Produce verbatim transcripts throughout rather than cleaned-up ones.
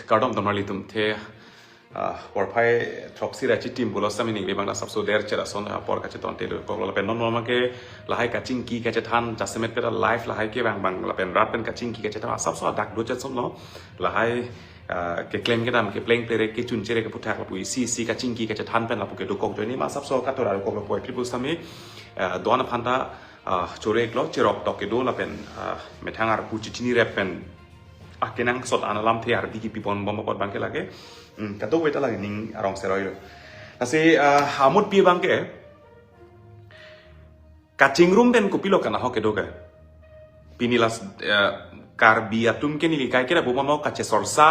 Kardom tonmarli atum, the, ah, porphai throksi ra chitim pulo sami ning bebang na sapso der chera son apor kacheton te do koklo lapen non mama ke lahai kachingki kachethan jasemet peta live lahai kevang bang lapen rat pen kachingki kachethan sapso adak do chet somlo lahai, ah, keklem kedam kepleng plere kechun chere keputhak lapu isi isi kachingki kachethan pen lapu kedokok joini ma sapso katora dokok lapu epri pusami, ah, doan aphanta, ah, chorek lo cherok tok kedo lapen, ah, methang arpu chichini rep pen akenangsot an alamthe ardi kepipon bom apot bangke lake, hmm, kadokave ta lake ning arong seroi lo. Lasi, ah, amutpi bangke kachingrum pen kopilo kanahok kedo ke. Pini las, eh, Karbi atum ke neli kaiketa bumono kachesorsa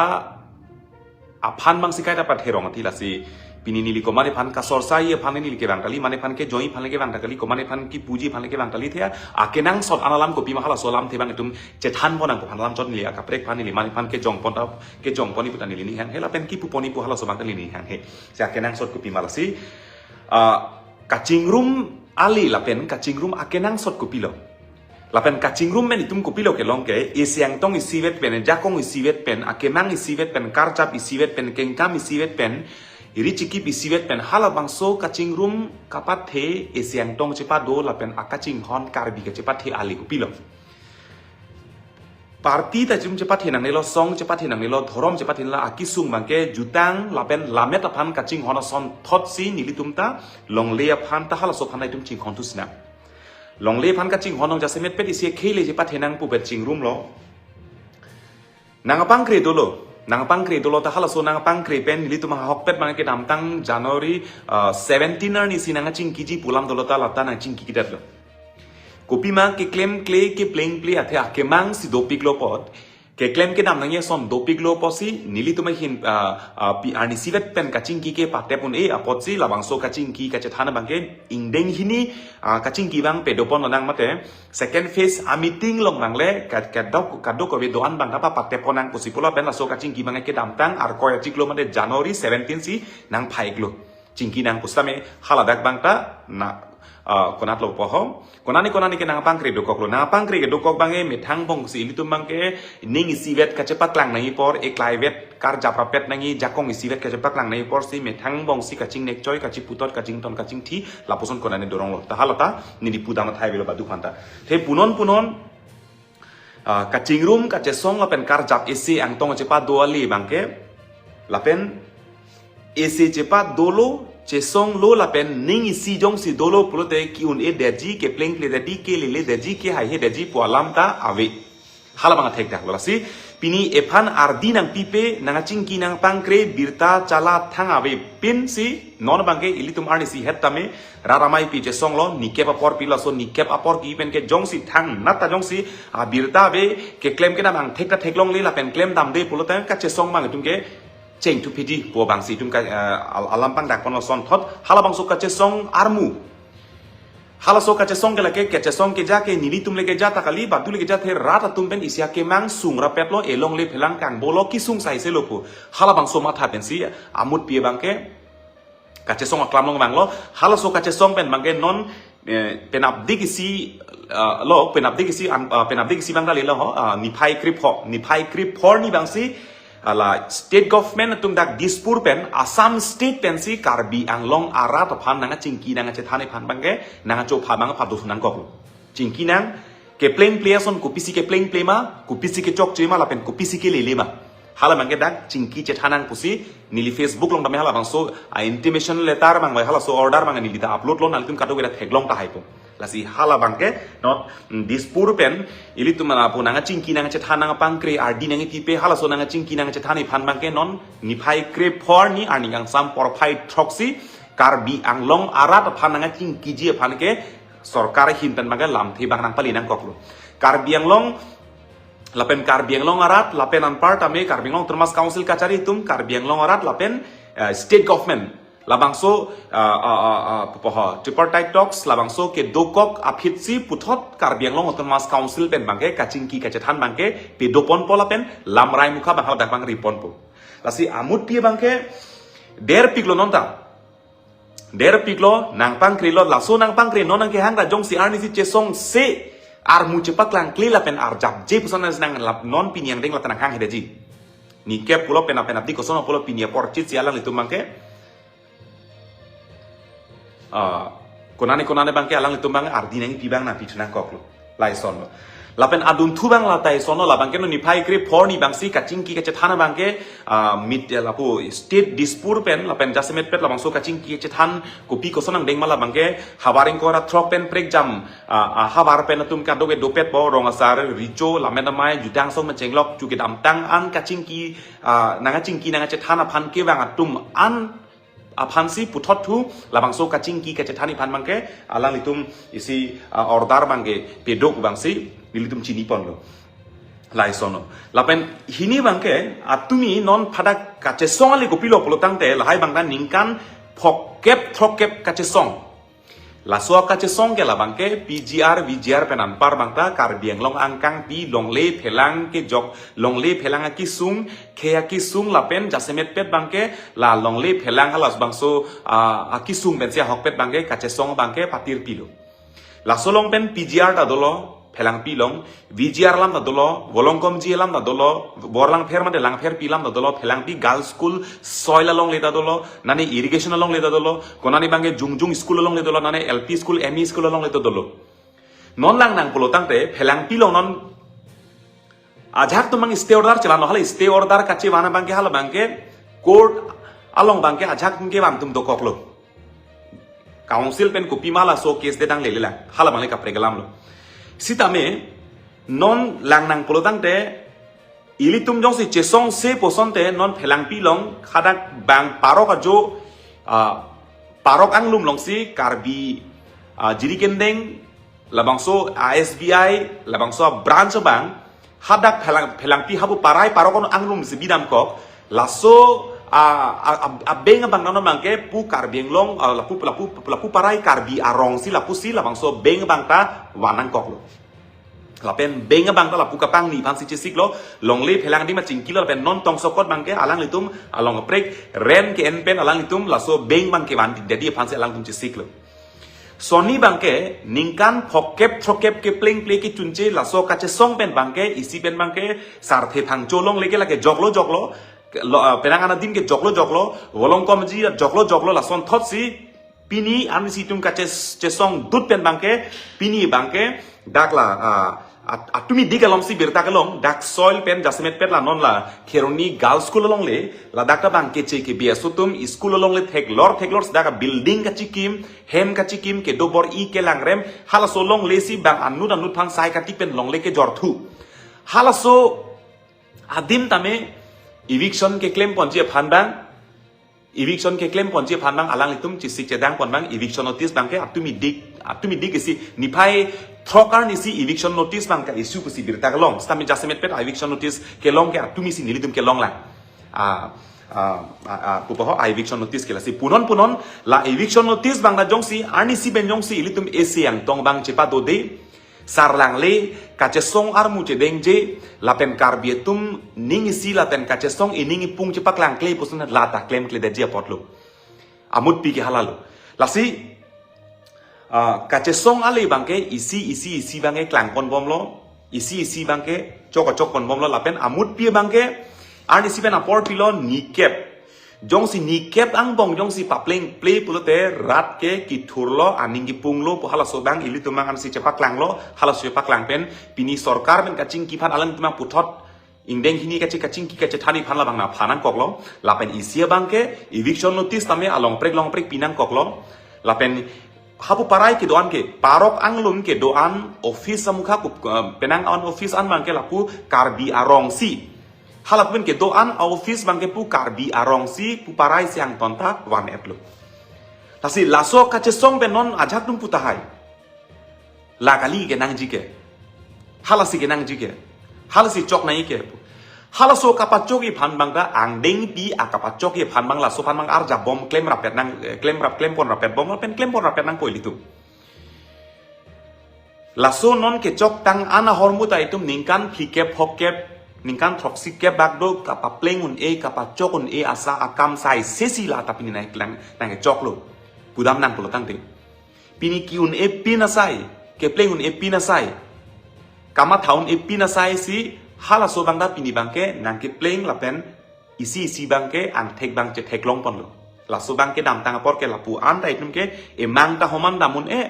aphan bangsi kaita patherong ati lasi. Pini neli komat aphan kasorsa ji aphan neli kevang kali, komat aphan kejoi aphan kevang ta kali, komat aphan kepuji aphan kevang kali the, akenangsot an alam kopima halaso alamthe bang itum chethan pon nangkok aphan alam chot neli akaprek aphan neli komat aphan kejong pon ta kejong pon ipu ta neli ning hanghe lapen kipu pon ipu halaso bang ta neli ning hanghe. Si akenangsot kopima lasi, ah, kachingrum ale lapen kachingrum akenangsot kopilo. Lapen kachingrum pen itum kopilo kelong ke, isi angtong isivet pen, jakong isivet pen, akemang isivet pen, karjap isivet pen, kengkam isivet pen, iri chikip isivet pen, halabangso kachingrum kapathe isi angtong chepado lapen akachinghon Karbi kachepathe ale kopilo. Party ta chum chepathe nangnelo, song chepathe nangnelo, dhorom chepathe nangnelo, akisung bangke jutang lapen lammet aphan kachinghon ason thotsi nelitum ta longle aphan ta halaso aphan itum chinghon thusina. Longle aphan kachinghon nong jasemet pet isi khele chepathe nang pubet chingrum lo. Nang apangkre dolo. Nang apangkre dolo ta halaso nang apangkre pen nelitum ahokpet bang kedamtang January, ah, seventeen arni si nang achingkiji pu alam dolo ta lata nang chingki kidat lo. Kopima keklem kle kepleng ple athe akemang si dopik lo apot. Keklem kedam nangji ason dopik lo apotsi nelitum ahin, ah, ah, pi arni isivet pen kachingki ke patep un-e apotsi labangso kachingki kachethan bangke ingdeng hini, ah, kachingki bang pedopon lo nang mate. Second phase a meeting long nangle ka-, kadok, kadokave doan bang kapa patep pon nang pusi pulo pen laso kachingki bang kedamtang Arkoi achiklo mate January seventeen si nang phaiklo. Chingki nang pusitame haladak bang ta na, ah, konat lo pohong. Konani konani ke nang apangkre dokok lo. Nang apangkre kedokok bang e methang bongsi ilitum bangke ning isivet kachepaklang nangji apor, eklaivet karjap rapet nangji, jakong isivet kachepaklang nangji apor si methang bongsi kachingnek choi, kachiputot, kachington, kachingthi, lapuson konani dorong lo. Ta halata neli pudam athai avelo badu aphanta. The punon punon, ah, kachingrum kachesong lapen karjap isi angtong chepado ale bangke lapen isi chepadolo, chesonglo lapen ning isi jongsi dolo pulote ki-un-e detji, kepleng ple detji, kelele detji, kehaihe detji pu alam ta ave. Halabang athek dak lo lasi pini ephan ardi nangpipe nang achingki nang apangkre birta chala thang ave pinsi non bangke ilitum arni si het tame rat amei pi chesonglo, nikep apor pi laso nikep apor ki pen ke jongsi thangnat ta jongsi abirta ave keklem kedam angthek ta theklongle lapen klem damde pulote kachesong bang itum ke cheng thuphidi pu bangsi itum ka, eh, al-, alam pangdak pon lo ason thot halabangso kachesong armu. Halaso kachesong ke lake, kachesong keja ke nelitum le keja ta kali, badu le keja the rat atum pen isi akemang sung rapet lo, elongle phelang kangbolo kisung sai se lo pu. Halabangso matha pensi amutpi bangke kachesong aklam long bang lo, halaso kachesong pen bangke non, eh, penapdik isi, ah, lo, penapdik isi an, ah, penapdik isi bang kali lo ho, ah, niphai krepho, niphai krepho arni bangsi, ala state government atum dak Dispur pen, Assam state pensi Karbi Anglong arat aphan nang achingki nang achethan aphan bangke, nang achopha bang aphan dosun nangkok. Chingki nang, kepleng ple ason kopisi kepleng ple ma, kopisi kechokche ma, lapen kopisi kelele ma. Hala bangke dak chingki chethan nang pusi, neli Facebook long tame halabangso, a intimation letter bang bai halaso order bang neli ta upload lo nangtum kadokave ta theklong tahai po. Lasi hala bangke, not, mm, Dispur pen, ilitum lapu nang achingki nang chethan nang apangkre, ardi nangpipe, halaso nang achingki nang chethan aphan bangke non, niphai krepho arni arni kangsam porphai throksi, Karbi Anglong arat aphan nang achingkiji aphan ke, sorkar ahin pen bangke lamthe bang nangpali nangkok lo. Karbi Anglong, lapen Karbi Anglong arat, lapen anpar tame Karbi Anglong Autonomous Council kachari atum, Karbi Anglong arat, lapen, eh, state government. Labangso, ah, ah, ah, ah, pupo ho, tripartite talks, labangso kedokok aphitsi puthot Karbi Anglong Autonomous Council pen bangke, kachingki kachethan bangke, pedopon po lapen, lamrai mukha bang haladak bang ripon po. Lasi amutpi bangke, derpik lo non ta. Derpik lo, nang pangkre lo, laso nang pangkre non nang kehang ta jongsi arni si chesong se, armu chepaklang kle lapen arjapje puson nang lap non pini angdeng lata nang hang hedaji. Ni kep pulo pen apen abdi koson pulo pini apor chit si alanglitum abangke, ah, konane konane abangke alanglitum abang ardi nangpi abang nangpi thu nangkoklo. Laisonlo. Lapen adunthu abang la taisonlo, la abangke non niphai kre-pho arni abangsi kachingki kachethan abangke, ah, mit, eh, lapu State Dispur pen, lapen jasemetpet labangso kachingki kachethan kopi koson angdeng ma la abangke, havar ingkoi ra throk pen prekjam, ah, ah, havar pen atum kadokave dopetpo, rong asar, recho, lammet amei, jutang asong pen chenglok, chu kedamtang an kachingki, ah, nangkachingki nangkachethan aphan kevang atum an aphansi puthot thu labangso kachingki kachethan aphan abangke alanglitum isi, ah, order abangke pedok abangsi nelitum chiniponlo. Laisonlo. Lapen hini abangke atumi non phadak kachesong ale kopilo pulo tangte lahai abangta ningkan phokep throkkep kachesong. Laso kachesong ke la abangke P G R, V G R pen anpar abangta Karbi Anglong angkangpi longle phelang kejok, longle phelang akisung, khei akisung lapen jasemetpet abangke la longle phelang halas bangso, ah, akisung pensi ahokpet abangke kachesong abangke patirpilo. Laso along pen P G R ta dolo, phelangpi along, V G R alam ta dolo, Volongkom G alam ta dolo, Borlangpher mate Langpherpi alam ta dolo, phelangpi Girls School soil alongle ta dolo, nane irrigation alongle ta dolo, konane abangke Jungjung School alongle dolo, nane L P School, M E School alongle ta dolo. Non lang nang pulo tangte, phelangpi along non ajahak atum abang stay order chevanlo, hala stay order kachevan abangke hala abangke court along abangke ajahak atum kevan atum dokoklo. Council pen kopima laso case de danglele lang. Hala abang le kaprek alamlo. Sitame non lang nang pulo tangte ilitum jongsi chesongse pu asonte non phelangpi along hadak bang parok ajo, ah, parok anglum alongsi Karbi, ah, Jirikindeng labangso, ah, S B I labangso branch abang hadak phelang, phelangpi hapu parai parok anglumsi bidamkok, laso, ah, ah, ah, ah, bank abang nano abangke pu Karbi Anglong, ah, lapu, lapu, lapu parai Karbi arongsi lapusi labangso bank abangta van nangkoklo. Lapen bank abangta lapu kapangni aphansi chesiklo, longle phelang adim achingkilo lapen non tongsokot abangke alanglitum along kaprek rent ke-en pen alanglitum laso bank abangke vandedetji aphansi alanglitum chesiklo. Sonni abangke ningkan phokep throkkep kepleng ple kechunche laso kachesong pen abangke isi pen abangke Sarthe Phangcho alongle ke lake joklo joklo, lo, ah, penang an adim ke joklo joklo, Volongkom G joklo joklo, lasonthotsi pini arnisi atum kaches-, chesongdut pen abangke, pini abangke dak la, ah, at-, atumi dik alongsi birta kelong, dak soil pen jasemetpet la non la Kheroni Girls School alongle, ladak ta abangke che ke B S atum school alongle theklor theklor si dak abuilding kachikim, hem kachikim, kedo bor-i kelangrem, halaso alonglesi bang anut anut aphan sai katik pen longle kejorthu. Halaso adim tame eviction keklemponji aphan abang, eviction keklemponji aphan abang alanglitum chesik chedangpon abang eviction notice abangke atumi dik, atumi dik isi niphai throk arnisi eviction notice abang ka-issue pusi birta kelong. Sitame jasemetpet eviction notice kelong ke atumisi nelitum kelong lang. Ah, ah, ah, ah, pupo ho, ah, eviction notice ke lasi punon punon la eviction notice abang ta jongsi arnisi pen jongsi ilitum isi angtong abang chepadode, sarlangle, kachesong armu chedengje, lapen Karbi atum ning isi lapen kachesong ining ipung chepaklangkle puson lata klemkledetji apotlo. Amutpi ke halalo. Lasi, ah, kachesong ale abangke isi isi isi abangke klangponbomlo, isi isi abangke chok chokponbomlo lapen amutpi abangke arnisi pen apor pilo ni kep. Jongsi ni kep angbong jongsi papleng ple pulote rat ke kithurlo, aning kipunglo pu halaso abang ilitum abang ansi chepaklanglo, halaso chepaklang pen pini sorkar pen kachingki aphan alanglitum abang puthot ingdeng hini kachi kachingki kachethan aphan labang nangphan nangkoklo, lapen isi abangke eviction notice tame along prek long prek pi nangkoklo, lapen hapu parai kedo-an ke, parok anglum kedo-an office amukha kup, eh, penang an office an abangke lapu Karbi arongsi. Halapu pen kedo-an office abangke pu Karbi arongsi pu parai si angton ta van-etlo. Lasi laso kachesong pen non ajahak atum pu tahai. La kali kenangji ke. Halasi kenangji ke. Halasi chok nangji ke. Halaso kapachokji aphan abang ta angdengpi akapachokji aphan abang laso aphan abang arjabom klemrapet nang, eh, klemrap, klempon rapetbom lapen klempon rapet nangpo ilitum. Laso non kechoktang an ahormu ta itum ningkan phlikep hokkep, ningkan throksi kep bak do kapapleng un-e, kapachok un-e asa akam sai sesi la ta pini nangklang nangkechoklo. Pudam nang pulo tangte. Pini ki-un-e pin asai, kepleng un-e pin asai, kamatha un-e pin asai si halaso abang ta pini abangke nangkepleng lapen isi isi abangke angthek abang chetheklong ponlo. Laso abangke damtang apor ke lapu-an ta itum ke emang ta homan dam un-e.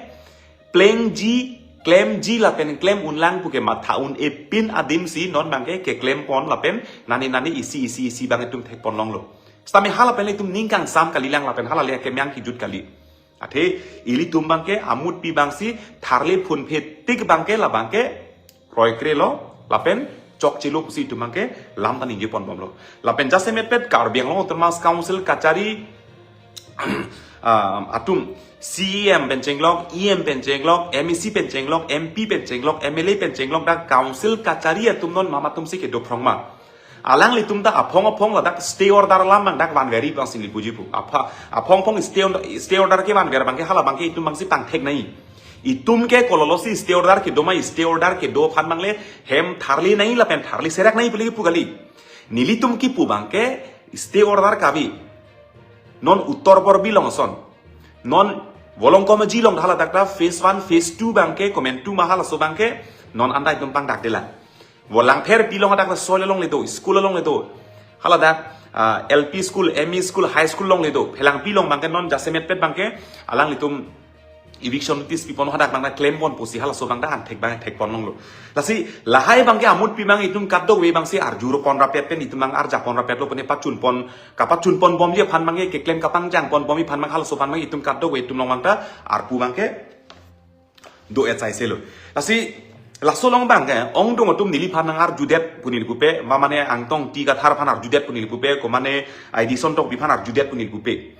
Plengji, klemji lapen klem unlang pu kematha un-e pin adim si non abangke keklem pon lapen nani nani isi isi isi abang itum thek ponlonglo. Sitame hala pen itum ning kangsam kalilang lapen hala le kemyang kejut kali. Athe ilitum abangke amutpi abang si tharle phunphe tik abangke la abangke kroikrelo lapen chokchelo pusi itum abangke lam ta ningje ponbomlo. Lapen jasemetpet Karbi Anglong Autonomous Council kachari, ah, atum C E M pen chenglok, E M pen chenglok, M A C pen chenglok, M P pen chenglok, M L A pen chenglok, dak council kachari atum non mama atum si kedo phrong ma. Alanglitum ta aphong aphong ladak stay order alam abang dak vanver-i abang si neli puji pu. Apha, aphong aphong stay order, stay order kevanver abangke hala abangke itum abang si pangthek nangji. Itum ke kololo si stay order kedo ma, stay order kedo aphan abang le hem tharli nangji lapen tharli serak nangji pu le kipu kali. Nelitum kipu abangke stay order kave. Non Uttar Borbil along ason. Non Volongkom Aji along hala dak ta phase one, phase two abangke, komantu ma halaso abangke non anta itum pangdakdelang. Volangpherpi along dak ta soil along le do, school along le do. Hala dak, ah, L P school, M E school, high school along le do. Phelangpi along abangke non jasemetpet abangke alanglitum eviction notice pipon hadak abang ta klem pon pusi halaso abang ta angthek abang thek ponlonglo. Lasi lahai abangke amutpi abang itum kadokave abang si arju ro pon rapet pen itum abang arja pon rapetlo pen pachun pon, kapachun ponbomji aphan abangke keklem kapangjang ponbomji aphan abang halaso aphan abang itum kadokave itum along abang ta arpu abangke do-et saiselo. Lasi laso along abangke ongdung atum neliphan nang arjudet pu neli pupe, ma mane Angtong Ingti Kathar aphan arjudet pu neli pupe, ko mane Aidi Santokbi aphan arjudet pu neli pupe.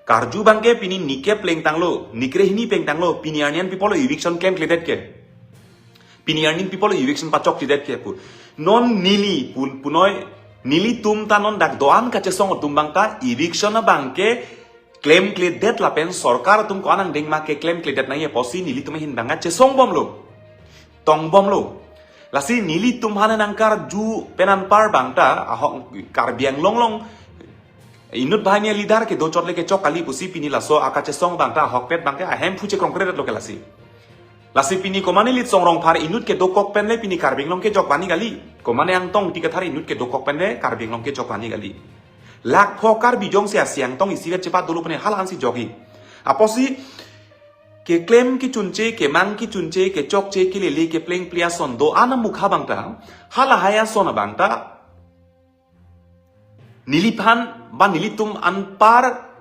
Karju abangke pini nike plengtanglo, nikre hini plengtanglo, pini arni an pi apotlo eviction klemkledet ke. Pini arni pi apotlo eviction pachokchedet ke pu. Non neli pun punoi, nelitum ta non dak do-an kachesong atum abang ta eviction abangke klemkledet lapen sorkar atum ko-an angdeng ma keklemkledet nangji apotsi nelitum ahin abang chesongbomlo. Tongbomlo. Lasi nelitum aphan nangkarju pen anpar abang ta ahok Karbi Anglong along inut banghini a-leader kedo chot le kechok kali pusi pini laso akachesong abang ta ahokpet abangke ahemphu chekrongkre-etlo ke lasi. Lasi pini ko mane Litsong Rongphar inut kedokok pen le pini Karbi Anglong kejok vani kali. Ko mane Angtong Ingti Kathar inut kedokok pen le Karbi Anglong kejok vani kali. Lakh pho Karbi jongsi asi angtong isivet chepat dolo pen hala ansi jokji. Apotsi keklem kechunche, kemang kechunche, kechokche, kelele, kepleng ple ason do-an amukha abang ta, halahai ason abang ta neliphan ba nelitum anpar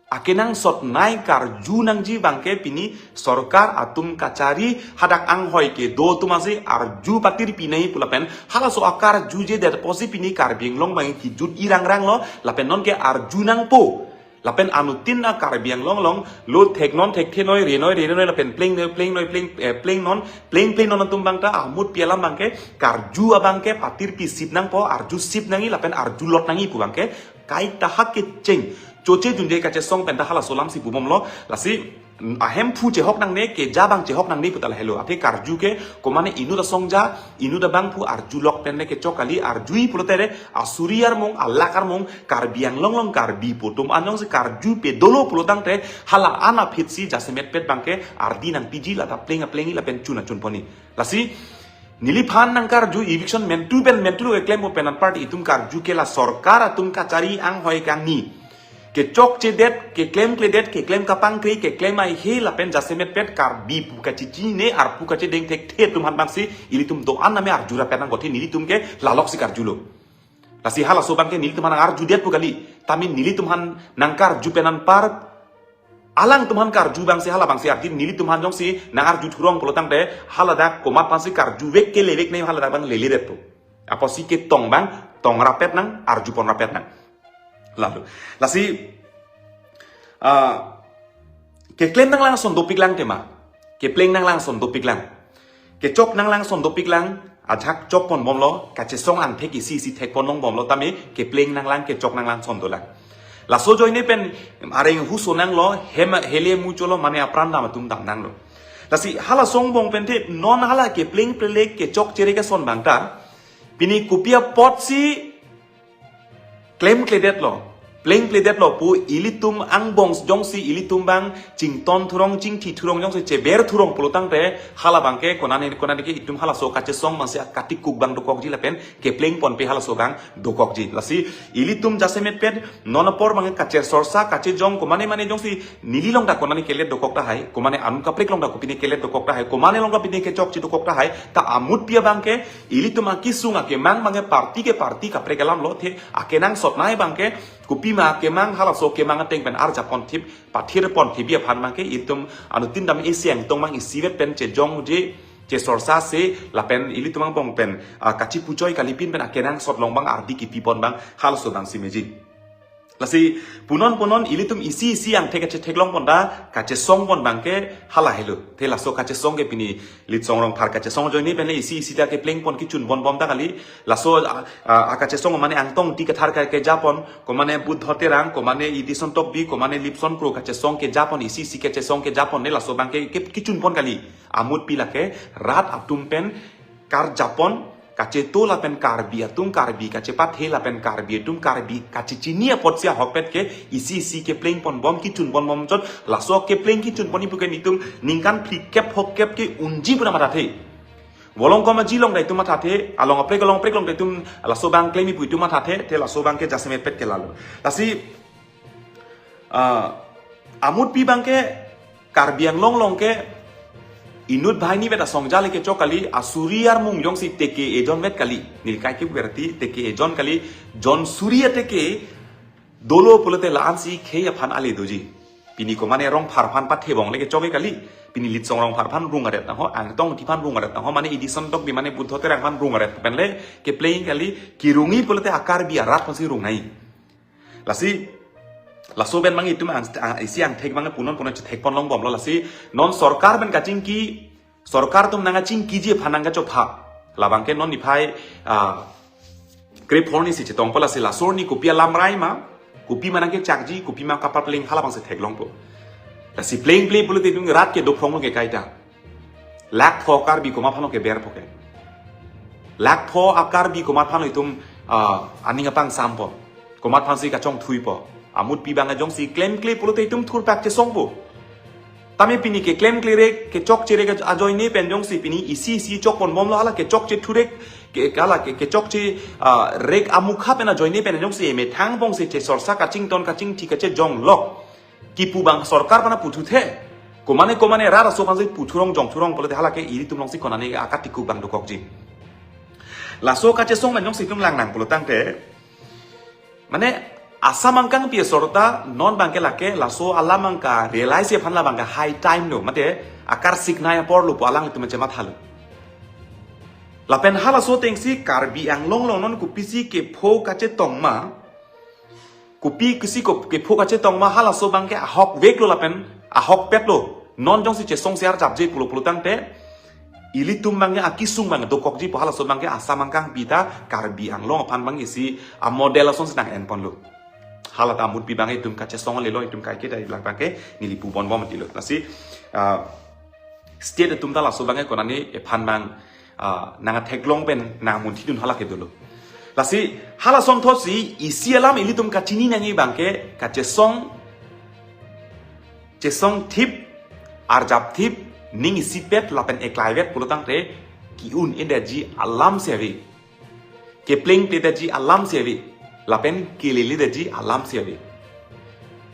akenangsot nai karju nangji abangke pini sorkar atum kachari hadak anghoi kedo atum asi arju patirpi nangji pu lapen halaso akarjujedet apotsi pini Karbi Anglong abang kejut-i rangranglo lapen non ke arju nangpo. Lapen anuttin a Karbi Anglong along lo thek non thekthe noi, re noi renoi lapen pleng noi pleng noi pleng, eh, pleng non pleng pleng non atum abang ta amutpi alam abangke karju abangke patirpi sip nangpo, arju sip nangji lapen arjulot nangji pu abangke kaita hak kecheng choche junje kachesong pen ta halaso alam si pubomlo. Lasi ahemphu chehok nangne, keja abang chehok nangne pu ta lahelo. Athe karju ke ko mane inut asongja, inut abangphu arjulok pen le kechok kali, arjuji pulote re asuri armung, alak armung, Karbi Anglong along Karbi pu atum an jongsi karjupe dolo pulotangte hala an aphi si jasemetpet abangke ardi nangpiji, lata pleng aplengji lapen chun achun ponji. Lasi neliphan nangkarju eviction mentu pen mentu keklem pen anpar itum karju ke la sorkar atum kachari anghoi kangni kechokchedet, keklemkledet, keklem kapangkre, keklem aihe lapen jasemetpet Karbi pu kachechinine, arpu kachedeng thekthe atum aphan abang si ilitum do-an name arju rapet nangkok, athe nelitum ke lalok si karjulo. Lasi halaso abangke nelitum aphan nang arjudet pu kali. Tame nelitum aphan nangkarju pen anpar alangtum aphan karju abang si hala abang si ardi nelitum aphan jongsi nang arju thurong pulotangte hala dak komat aphan si karjuvek kelevek nangji, hala dak abang leledetpo. Apotsi ketong abang tong rapet nang, arju pon rapet nang. Lalu, lasi, ah, keklem nanglang ason dopiklang tema. Kepleng nanglang ason dopiklang. Kechok nanglang ason dopiklang, ajak chok ponbomlo, kachesong angthek isi isi thek ponlongbomlo tame, kepleng nanglang, kechok nanglang ason dolang. Laso ajoine pen areng huso nanglo, hem hele mucholo mane apran dam atum dam nanglo. Lasi halaso angbong pen te non hala kepleng plelek kechokche re ke ason abang ta pini kopi apotsi klemkledetlo. plengpledetlo pu ilitum angbong jongsi ilitum abang chington thurong, chingthi thurong, jongsi cheber thurong pulotangte hala abangke konane konane ke itum halaso kachesong abangsi akatikuk abang dokokji lapen kepleng ponpe halaso abang dokokji. Lasi ilitum jasemet pen non apor abang kachesorsa kachejong komane mane jongsi neli along ta konane kelet dokok tahai, komane anut kaprek along ta kopine kelet dokok tahai, komane along ta pine kechokche dokok tahai, ta amutpi abangke ilitum akesung akemang abangke party ke party kaprek alamlo, the akenangsot nai abangke kopima kemang halaso kemang ateng pen arjap ponthip, pathir ponthipji aphan abangke itum anuttin dam isi angtong abang isivet pen chejongje, chesorsa se lapen ilitum angbong pen, ah, kachipuchoi kalipin pen akenangsot along abang ardi kipi pon abang halaso abangsi meji. Lasi punon punon ilitum isi isi angthek kachetheklong pon ta kachesong pon abangke hala helo. The laso kachesong ke pini Litsong Rongphar kachesong ajoine pen le isi isi ta kepleng pon kechun ponbom ta kali. Laso, ah, ah, akachesong mane Angtong Ingti Kathar ke, keja pon, komane Buddho Terang, komane Edison Tokbi, komane Lipson Kro kachesong keja pon, isi isi kachesong keja pon le laso abangke ke, kechun pon kali. Amutpi lake rat atum pen karjap pon, kacheto lapen Karbi atum Karbi kachepathe lapen Karbi atum Karbi kachechini apotsi ahokpet ke isi isi kepleng ponbom kechun ponbom chot, laso kepleng kechun ponji pu ke nitum ningkan phlikep phokep ke unji pu ta mathathe. Volongkom aji along ta itum mathathe, along aprek along aprek along ta itum laso abang klemji pu itum mathathe, the laso abangke jasemet pet ke lalo. Lasi, ah, amutpi abangke Karbi Anglong along ke inut banghini vet asong jale kechok kali, asuri armung jongsi teke ejon vet kali. Neli kaike berti teke ejon kali, jon suri ateke dolo pulote la-ansi khei aphan ale doji. Pini komane Rongphar aphan pathebong le kechok ke kali. Pini Litsong Rongphar aphan rung aret nangho, Angtong Ingti aphan rung aret nangho, mane Edison Tokbi mane Buddho Terang aphan rung aret pen le kepleng kali, kerungji pulote a-Karbi arat aphansi rung nai. Lasi laso pen abang itum ang, ang, isi angthek abang punon punon chethek pon longbomlo. Lasi non sorkar pen kachingki, sorkar atum nangkachingkiji aphan nangkachopha. La abangke non niphai, ah, krephor arni si chetong pon, lasi laso arni kopi alam rai ma, kopima nangkechakji, kopima kapapleng hala abangsi theklongpo. Lasi plengple pulote itum rat ke do phrong lo ke kaita. Lakh pho Karbi komat aphan lo keberpo ke. Lakh pho a-Karbi komat aphan lo itum, ah, aning apangsam po. Komat aphansi kachongthui po. Amutpi abang jongsi klemkle pulote itum thurpak chesongpo. Tame pini keklemkle rek, kechokche rek ajoine pen jongsi pini isi isi chok ponbomlo, hala kechokche thurek, ke, hala ke, kechokche, ah, rek amukha pen ajoine pen jongsi emethang bongsi chesorsa kachington kachingthi kachejong lok kipu abang sorkar aphan puthuthe. Komane komane rat aso aphansi puthurong jongthurong pulote hala ke ilitum alongsi konane akatikuk abang dokokji. Laso kachesong pen jongsi itum langnang pulotangte, mane asam angkangpi asor ta non abangke lake laso alam angka realize aphan la abangke high time lo, mate akarsik nai apor lo pu alanglitum chemathalo. Lapen halaso atengsi Karbi Anglong along non kopisi kepho kachetong ma, kopi kisi ko kepho kachetong ma, halaso abangke ahokveklo lapen ahokpetlo. Non jongsi chesongsi arjapje pulo pulotangte ilitum abangke akesung abang dokokji pu halaso abangke asam angkangpi ta Karbi Anglong aphan abang isi a-model asonsi nang-en ponlo. Hala ta amutpi abang itum kachesong lelo, itum kaike ta ilang abangke neli pu ponbom tilo. Lasi, ah, state atum ta laso abangke konane ephan abang, ah, nangtheklong pen nangmunthidun hala ke dolo. Lasi hala asonthotsi isi alam ilitum kachini nangji abangke kachesong, chesongthip, arjapthip, ning isipet lapen eklaivet pulotangte ke-un-edetji alamsi ave. Keplengpledetji alamsi ave. Lapen keleledetji alamsi ave.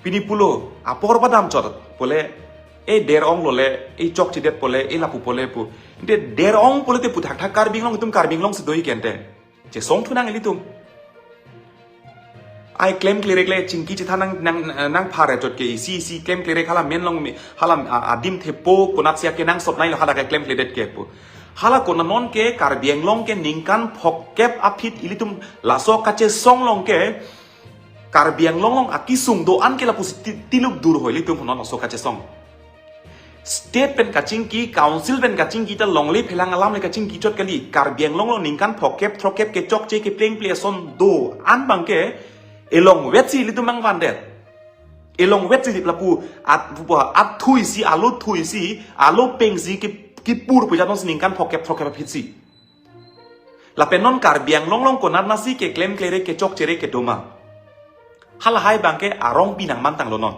Pini pulo apor padam chot pule, e der-ong lole, e chokchedet pule, e lapu pule pu. Ante der-ong pulote pu thakthak Karbi Anglong, itum Karbi Anglongsi doji ke ante. Chesongthu nang ilitum. Ai klemkle rek le chingki chethan nang, nang, nangpharechot ke isi isi klemkle rek hala men along me, hala, ah, adim thepo konatsi akenangsot nailo hala ke klemkledet ke pu. Hala kona non ke Karbi Anglong ke ningkan phokep aphi ilitum laso kachesong along ke Karbi Anglong along akesung do-an ke lapusi ti-, tiluk dur hoi ilitum non laso kachesong. State pen kachingki, council pen kachingki ta longle phelang alam le kachingki chot kali. Karbi Anglong along ningkan phokep throkkep kechokche keplengple ason do-an abangke elongvetsi ilitum abang vandet. Elongvetsi lapu at, pu, atthuisi, alo thuisi, alo pengsi ke, kepur pu jatongsi ningkan phokep throkkep aphisi. Lapen non Karbi Anglong along konatnasi keklemkle rek kechokche rek kedo ma? Halahai abangke arongpi nangmantanglo non.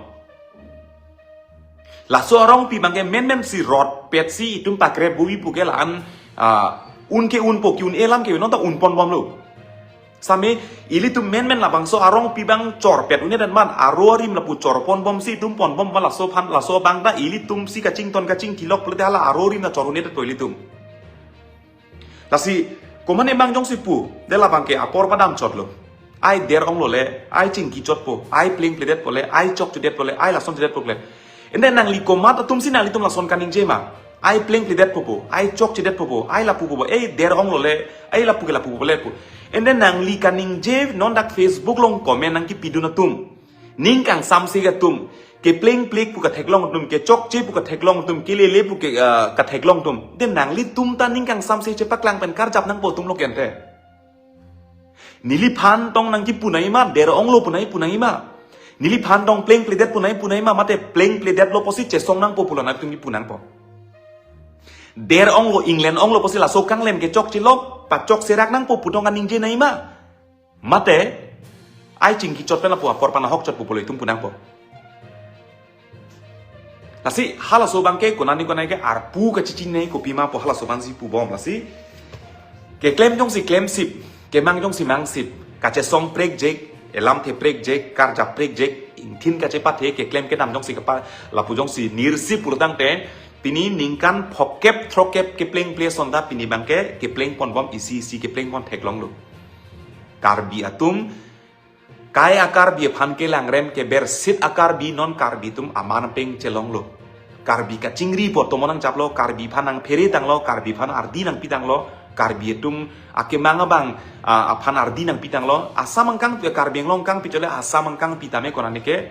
Laso arongpi abangke menmen si rotpet si itum pakre bui puke la-an, ah, un ke unpo, ke-un-e alam ke non ta unponbomlo. Same ilitum menmen labangso arongpi abang chorpet un-e dan man aro arim lapu chorponbom si itum ponbom ma laso aphan, laso abang ta ilitum si kachington kachingthilok pulote hala aro arim ta chor un-edetpo ilitum. Lasi komatne abang jongsi pu, de labangke apor padamchotlo. Ai der-onglo le, ai chingkichotpo, ai plengpledetpo le, ai chokchedetpo le, ai lason chedetpo le. Ende nangli komat atum si nanglitum lason kaningje ma? Ai plengpledetpo po, ai chokchedetpo po, ai lapu po po, ei der-onglo le, ai lapu ke lapu po le pu. Ende nangli kaningje non dak Facebook along comment nangkipidun atum, ning kangsamse atum, keplengple pu katheklong atum, kechokche pu katheklong atum, kelele pu ke, ah, katheklong atum, de nanglitum ta ning kangsamse chepaklang pen karjap nangpo atumlo ke ante. Neliphan tong nangkipu nangji ma, der-onglo pu nangji pu nangji ma? Neliphan tong plengpledet pu nangji pu nangji ma, mate plengpledetlo pusi chesong nangpo pulo nangtum kipu nangpo? Der-onglo, England onglo pusi laso kanglem kechokchelo pachokserak nangpo pu tong kaningje nangji ma? Mate ai chingkichot pen lapu apor aphan ahokchotpo pulo itum pu nangpo? Lasi halaso abangke konani konani ke arpu kachechinine kopima pu halaso abangsi pubom. Lasi keklem jongsi klemsip, kemang jongsi mangsip, kachesong prekjek, elamthe prekjek, karjap prekjek, ingthin kachepathe, keklem kedam jongsi kepa, lapu jongsi nirsip pulotangte, pini ningkan phokep throkep keplengple asonta pini abangke keplengponbom, isi isi keplengpon theklonglo. Karbi atum, kai a-Karbi aphan kelangrem kebersit a-Karbi non Karbi atum aman peng chelonglo. Karbi kachingripo atomo nangchaplo, Karbi aphan nangpheretanglo, Karbi aphan ardi nangpitanglo, Karbi atum akemang abang, ah, aphan ardi nangpitanglo. Assam angkang pu Karbi Anglong angkang pichole Assam angkang pitame konani ke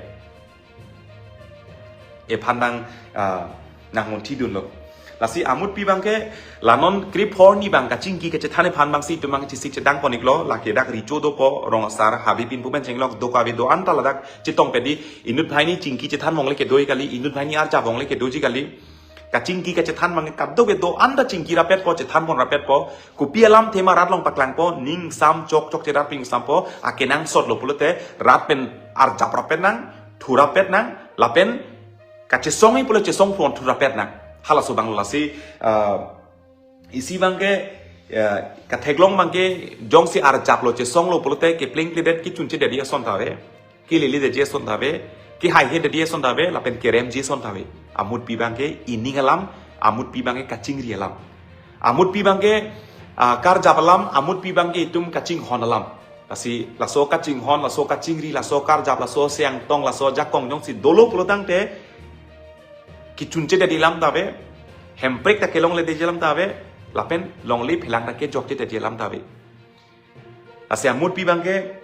ephan nang, ah, nangmunthidunlo. Lasi amutpi abangke la non krip hor ni abang kachingki kachethan ephan abangsi itum abang chesik chedangpon-iklo, lake dak recho dopo, rong asar, habe pinpu pen chenglok, do kave do-an ta ladak chetongpet di, inut banghini chingki chethan abang le kedo-i kali, inut banghini arjap abang le kedoji kali. Kachingki kachethan abang kadokave do-an ta chingki rapetpo, chethanpon rapetpo, kopi alamthe ma rat along paklangpo, ning sam chokchok cherat pi ning sampo, akenangsotlo pulote, rat pen arjap rapet nang, thu rapet nang, lapen kachesongji pulo chesongpon thu rapet nang. Halaso abang lasi, ah, isi abangke, ah, katheklong abangke jongsi arjaplo chesonglo pulote keplengpledet kechunchedetji asonta ave, keleledetji asonta ave, kehaihedetji asonta ave, lapen keremji asonta ave. Amutpi abangke ining alam, amutpi abangke kachingri alam. Amutpi abangke, ah, karjap alam, amutpi abangke itum kachinghon alam. Lasi laso kachinghon, laso kachingri, laso karjap, laso siangtong, laso jakong jongsi dolo pulotangte kechunchedetji alam ta ave, hemprek ta kelongledetji alam ta ave, lapen longle phelang ta kejokchedetji alam ta ave. Lasi amutpi abangke